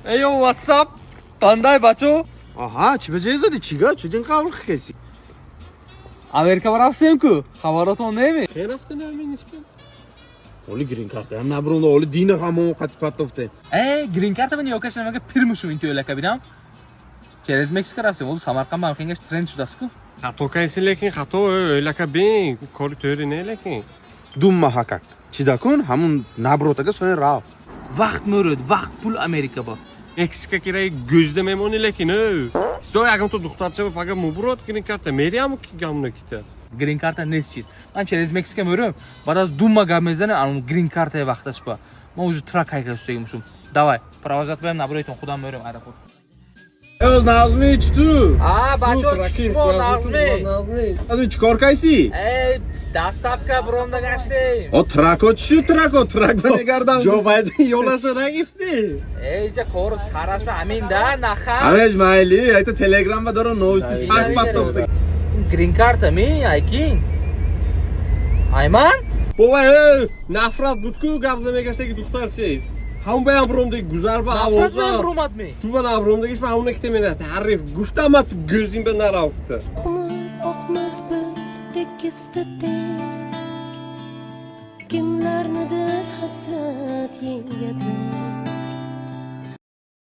Эй, yo, what's up? Қандай, бачо? Аҳа, чӣ ба ҷой задӣ? Чӣ га? Чӣ ҷин қабул кеси? Америка рафтем ку? Хабаротон неме? Хе рафта наминиску. Оли грин карта ҳам набрунда, оли дина ҳамон қати паттофте. Э, грин карта ман ёкаш намага пирмушум ин тӯйлака бинам. Через Мексика рафтем, олу Самарқанд ба ҳамхенгаш тренд шудааст ку. Хато кайси, лекин хато ӯйлака бин, кори тӯри не, лекин. Думма ҳакак. Чида кун, ҳамун набротага соин рав. Вақт мӯрад, вақт пул Америка ба. Мексика кираи гӯзда мемонӣ, лекин ӯ. Сто ягон ту духтарча пага мубурот грин карта мериаму ки гамна кита. Грин карта нест чиз. Ман через Мексика мӯрам, баъд аз 2 ма гап мезанам, ан грин картаи вақташ ба. Ман уже трак ҳайка устагимушум. Давай, провожать баям наброитон, худам мӯрам аэропорт. Эоз Назми, чӣ ту? А, бачо, шумо Нағзми? Назми, чӣ кор кайси? Эй, доставка буромда гаштем. О, трако чӣ трако? Трак ба негардам. Ҷо байди ёлаша нагифтӣ. Эй, ҷа кор сараш ба ҳамин да, наха. Ҳамеш майли, айта Телеграм ба доро новости сахт паттофте. Грин карта ми, айкин? Айман? Бобай, ӯ, нафрат буд ку гап замегаштаги духтарчи. Ҳамун баям буромдаги гузар ба Нафрат баям овоза. буромад ми? Ту ба набуромдагиш ба ҳамуна кита менат. Ҳариф гуфтам ма ту гӯзин ба нарав кута. Umr oqmas bir tekis tek, kimlarnidir hasrat yengadi.